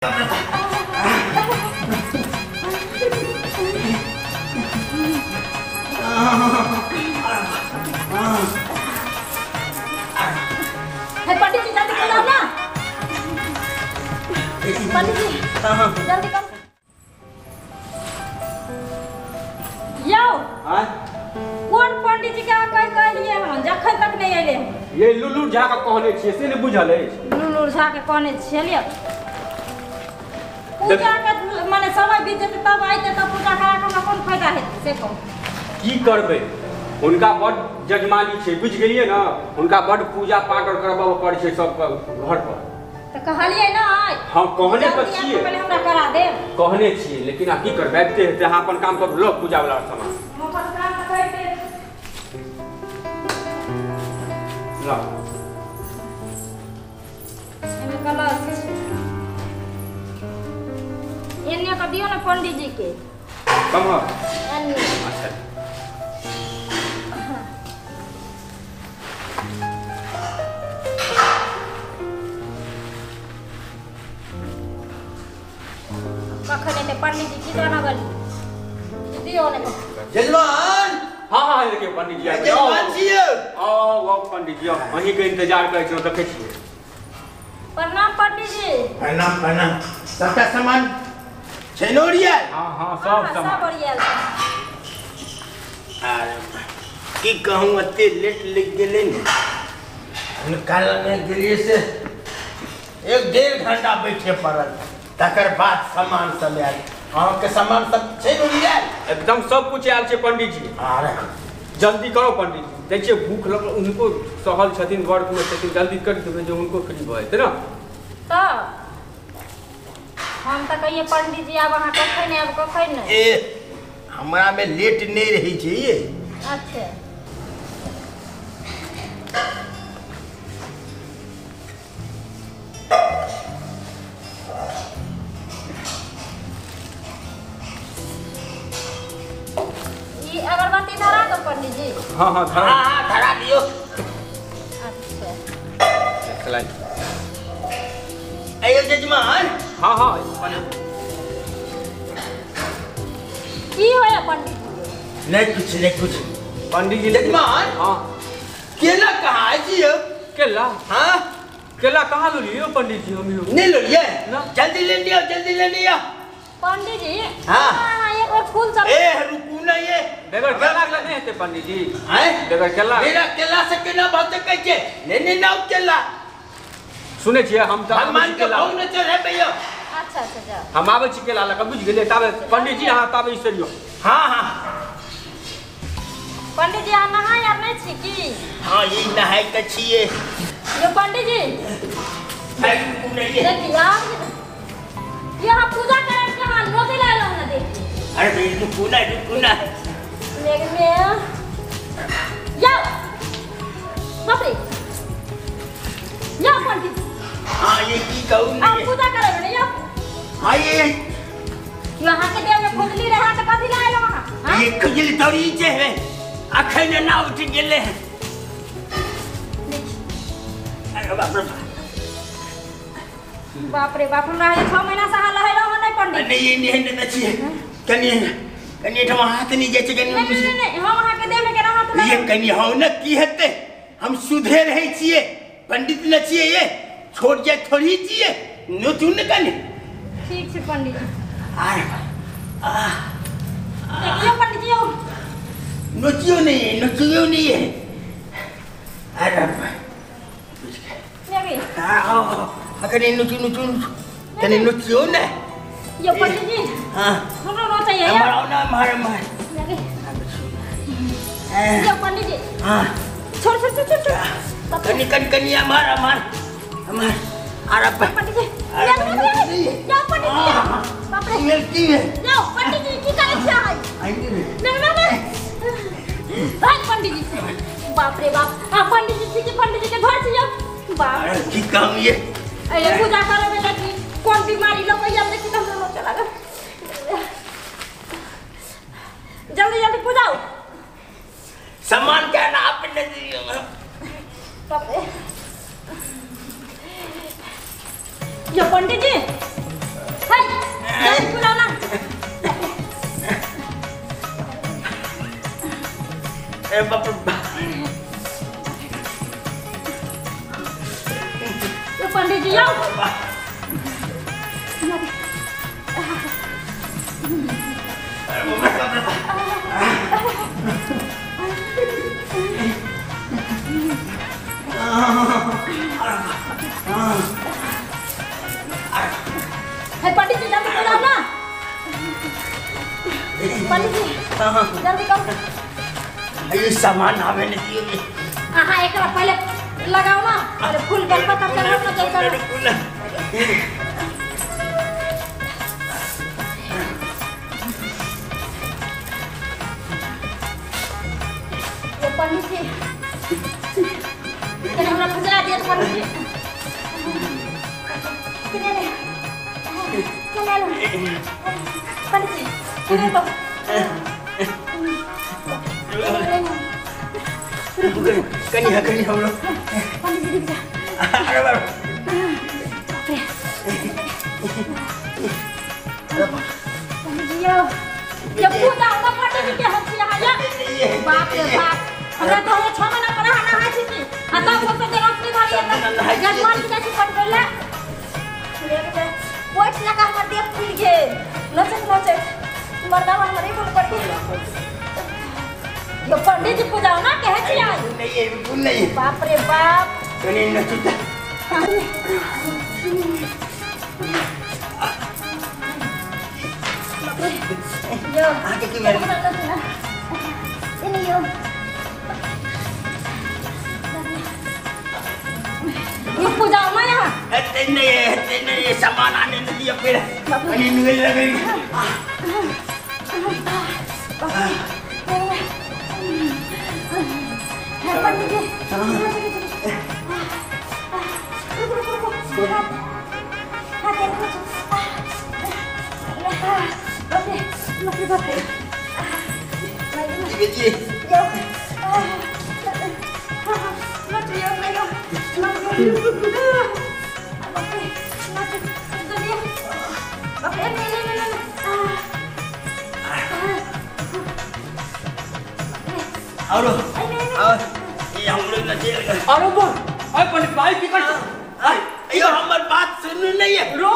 हे पंडित जी जल्दी करो ना। पंडित जी जल्दी करो। यो हां कोन पंडित जी के कह कहलिए हम जखन तक नहीं एले। ये लुलु झा के कहने छियै से नहीं बुझल अछि। लुलु झा के कहने छियै पूजा के माने समय बीत जेतै तब आइते तब पूजा करा के हमरा कोन फायदा हेतै से कहू। की करबै हुनका बड जजमानी छै बुझि गेलियै ना। हुनका बड पूजा पाठ और करबाबऽ पड़ै छै सब घर पर। त कहलियै ना। हां कहने त छियै पहिले हमरा करा देब कहने छियै लेकिन आ की करबै आबिते हेतै। अहाँ अपन काम करू लो पूजा वाला सामान। हम अपन काम त कर देब। लो एमे कलश एने का दियो ना पंडित जी के। कम एने अच्छा कखन एते पंडित जी की जाना गली दियो ने जजमान। हां हां देखियौ पंडित जी आबि जजमान जी आओ आओ पंडित जी अहीं के इंतजार करै छी देखै छियै। प्रणाम पंडित जी। प्रणाम प्रणाम। सबटा सामान छै ने ओरियाल? हां हां सब सामान सब ओरियाल। अरे की कहूं एते लेट लग गेलै ने। हुनका लग गेलियै से 1-1.5 घंटा बैठे पड़ल तकर बाद सामान सब आयल। अहाँके सामान सब छै ने ओरियाल? एकदम सब कुछ आयल छै पंडित जी। अरे जल्दी करो पंडित जी देखिए भूख लगल उनको सहल छथिन वर्क में छथिन जल्दी कर देबै जे उनको फ्री भऽ जेतै ना। त हम त कहिए पंडित जी आब अहाँ कखन आयब कखन नहि। ए हमरा में लेट नहीं रहै छै ये। अच्छा ई अगरबत्ती धरा दो पंडित जी। हां हां धरा हां धरा दियो। अच्छा चलाई आयो जजमान। हां हां की होया पंडित जी? नहीं कुछ नहीं कुछ पंडित जी। जजमान हां केला कहाँ है जी? केला हां केला कहाँ लो लियो पंडित जी? हम नहीं लो लिए जल्दी ले लियो जल्दी ले लियो पंडित जी। हां हां एक और फूल सब। ए रुकू ना ये बगैर केला के नहीं हेतै पंडित जी। हैं बगैर केला मेरा केला से केना भऽ सकै छै? नहीं नहीं ना केला सुनै छियै हम त भगवान के भोग न चढ़े भैया। अच्छा अच्छा जाओ हम आबै छी केला लऽ कऽ बुझि गेलियै। ताबे पंडित जी अहाँ ताबे इसरियो। हां हां पंडित जी अहाँ नहाय आर नहि छी की? हां ई नहाय त छियै। यो पंडित जी देखिए आप यहाँ पूजा करे के हां नोते लायलो ना देखिए। अरे भाई रुकू ना रुकू ना मेघ में या बाप रे या पंडित। हां ये की कहू आप पूजा करे ने या। हां ये यहाँ के देह में खुजली रहा त कथि लायलो अहाँ? ये खुजली थोड़ी छै है अखन ना उठ गेले। अरे बाप रे बाप रे बाप हमरा 6 महीना से अहाँ लहैलो हँ नहीं पंडित। नहीं नहीं नहीं छी कनी कनी एठमा हाथ नहीं जाइ छै कनी। नहीं नहीं हम अहाँ के देह में केना हाथ ये कनी हौ न की हेतै हम सुधे रहै छियै पंडित न छियै ये छोड़ जाय थोड़ी छियै नोचू न कनी। ठीक छै पंडित जी। आरे आ देखियो पंडित जी नोचियो नहीं है नोचियो नहीं है। अरे नहीं आओ कनी नोचू नोचू कनी नोचियो न यो पंडित जी। हां हमरो नोचैया मारो ना मार मार। यो पंडित जी। हां छोड़ छोड़ छोड़ छोड़ कनी कनी कनी मार मार मार। अरे पंडित जी जाओ पंडित जी बाप रे मिलती है। जाओ पंडित जी की करै छी अहाँ? नहीं नहीं नहीं भाग पंडित जी बाप रे बाप। हां पंडित जी ठीक पंडित जी के घर छी जाओ बाप अरे की काम ये अरे पूजा करे में लगी कोन बीमारी लगैया देखी त हमरा नोचे लागल। जल्दी जल्दी पूजाओ सामान के ना अपने दियो। बाप रे यो पंडित जी है पंडित जी जल्दी बुलाओ ना। पंडित जी जल्दी करो। ये सामान आवे नहीं दिए। हां एकरा पहले लगाओ ना। अरे फूल बेलपत्र चढ़ाओ ना जल चढ़ाओ। ये पंडित जी तेरे हमरा खुजला दिया पंडित जी। किने ले किने लो पंडित जी किने लो। कनी कनी हमरो पंडित जी रुक जा। अरे बाप रे पंडित जी यो ये पूजा हमरा पंडित जी के हम छी यहाँ। बाप रे बाप हमरा तो 6 महीना पर नहाय छी की आ तब हम तो रोशनी धरी त जजमान के छी पटबैला पोछ लगा हमर देह फूल गेल नचैत नचैत मर्दावा हमरे बोल पड़ गेल। यो पंडित जी पूजा ना कहे छी आज नहीं है बिल्कुल नहीं। बाप रे बाप कनी नचुता। यो आके की मेरे ini यो ये पूजा ना यहाँ नहीं है सामान आने नहीं दिया फिर कनी निकल लगे। पंडित जी रुको रुको रुको बाप रे जी और ये हम लोग नचे। अरे वो अरे पंडित भाई की कर यो हमर बात सुनू नहीं है। रो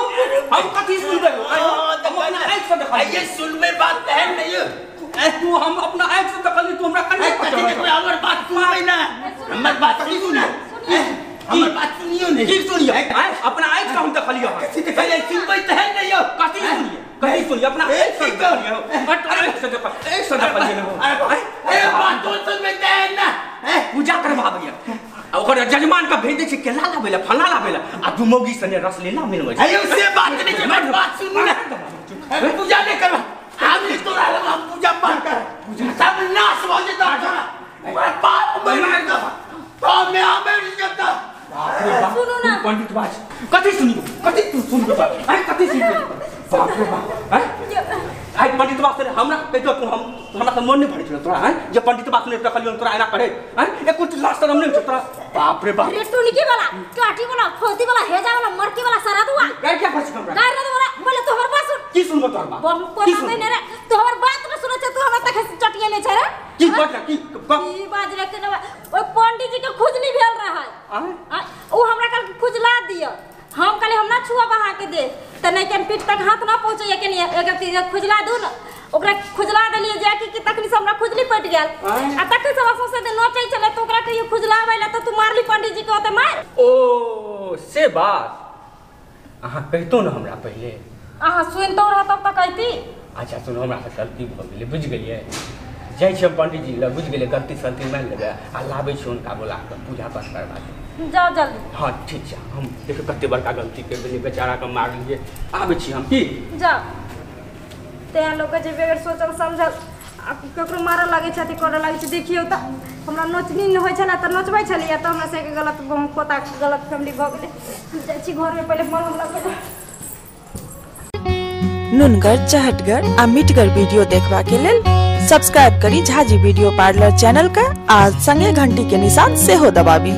हम कथी सुनबे? हम अपना आँख से देखा ये सुनबे बात है नहीं तू। हम अपना आँख से देखली तू हमरा कन्ने पर हमर बात सुनबे ना। हमर बात सुनू ना। हमर बात सुनियो नहीं। की सुनियो? अपना आँख से हम देखलियो। कथी देखलियो? सुनबे त है नहीं यो। कथी सुनियो? कहीं सुनियो अपना आँख से देखलियो। अरे आँख से देख एक से देखलियो। अरे बात तो सुनबे त है ना। पूजा करवाबिया ओकर जजमान के भेज दे छै केला लाबै ला फला लाबै ला आ दू मौगी सने रसलीला मिलबै छै। अयो से बात नहीं छै। बात सुनू ना। पूजा नहीं करवा हम नहीं तोरा लग हम पूजा पाठ कर सब नाश हो जेता। बाप मर जेता तो मैं मर जेता। बाप रे बाप सुनू ना पंडित बाज कथी सुनियो? कथी तू सुनबे? अरे कथी सुनबे? बाप रे बाप हैं आई पंडित बाप से हमरा कहितो तू हम हमरा से मन नहीं भरै छलो तोरा हैं जे पंडित बाप ने देखलियो तोरा एना करे हैं एक कुछ लाज शरम नहीं छो तोरा। बाप रे बाप रे टुनकी वाला काठी वाला खोती वाला हेजा वाला मरकी वाला सारा दुआ गाय क्या फस हमरा गाय रे वाला बोले तोहर बात सुन की सुनबो तोहर बात बम कोना में ने रे तोहर बात न सुनै छै तू हमरा तक चटिये ले छै रे की बात की की बाज रे के न ओइ पंडित जी के खुजली भेल रहै ओ हमरा कल खुजला दियो। हम कहले हम ना छुआ अहाँ के दे त नहीं के पीठ तक हाथ ना पहुंचैया के नहीं एक खुजला दू न ओकरा खुजला देलिए जा कि तखनी से हमरा खुजली पट गेल आ तखनी से सौंसे दे नोचै छले त ओकरा कहियो खुजलाबै ला त तू मारली पंडित जी के ओते मार। ओ से बात अहाँ कहितो न हमरा पहिले। अहाँ सुनतो रहतब त कहती। अच्छा सुनो हमरा से गलती भ गेलै बुझि गेलियै। जाइ छी हम पंडित जी लग बुझि गेलियै गलती सलती मानि लेबै आ लाबै छी हुनका बोला कऽ पूजा पाठ करबा देबै। जाओ जल्दी। हाँ ठीक छै हम देखियौ कते बड़का गलती करि देलियै बेचारा के मारलियै। आबै छी हम की जाओ। तें लोक जे बगैर सोचल समझल आ ककरो मारऽ लागै छै अथी करऽ लागै छै। देखियौ तऽ हमरा नोचनी नहि होइ छलै तऽ नोचबै छलियै तऽ हमरा सबके गलत पोता गलत फैमिली भऽ गेलै। जाइ छी घरमे पहिले मलहम लगबै। नुनगर चहटगर आ मिठगर वीडियो देखबा के लेल सब्सक्राइब करी झाजी वीडियो पार्लर चैनल का आ संगे घंटी के निशान सेहो दबाबी।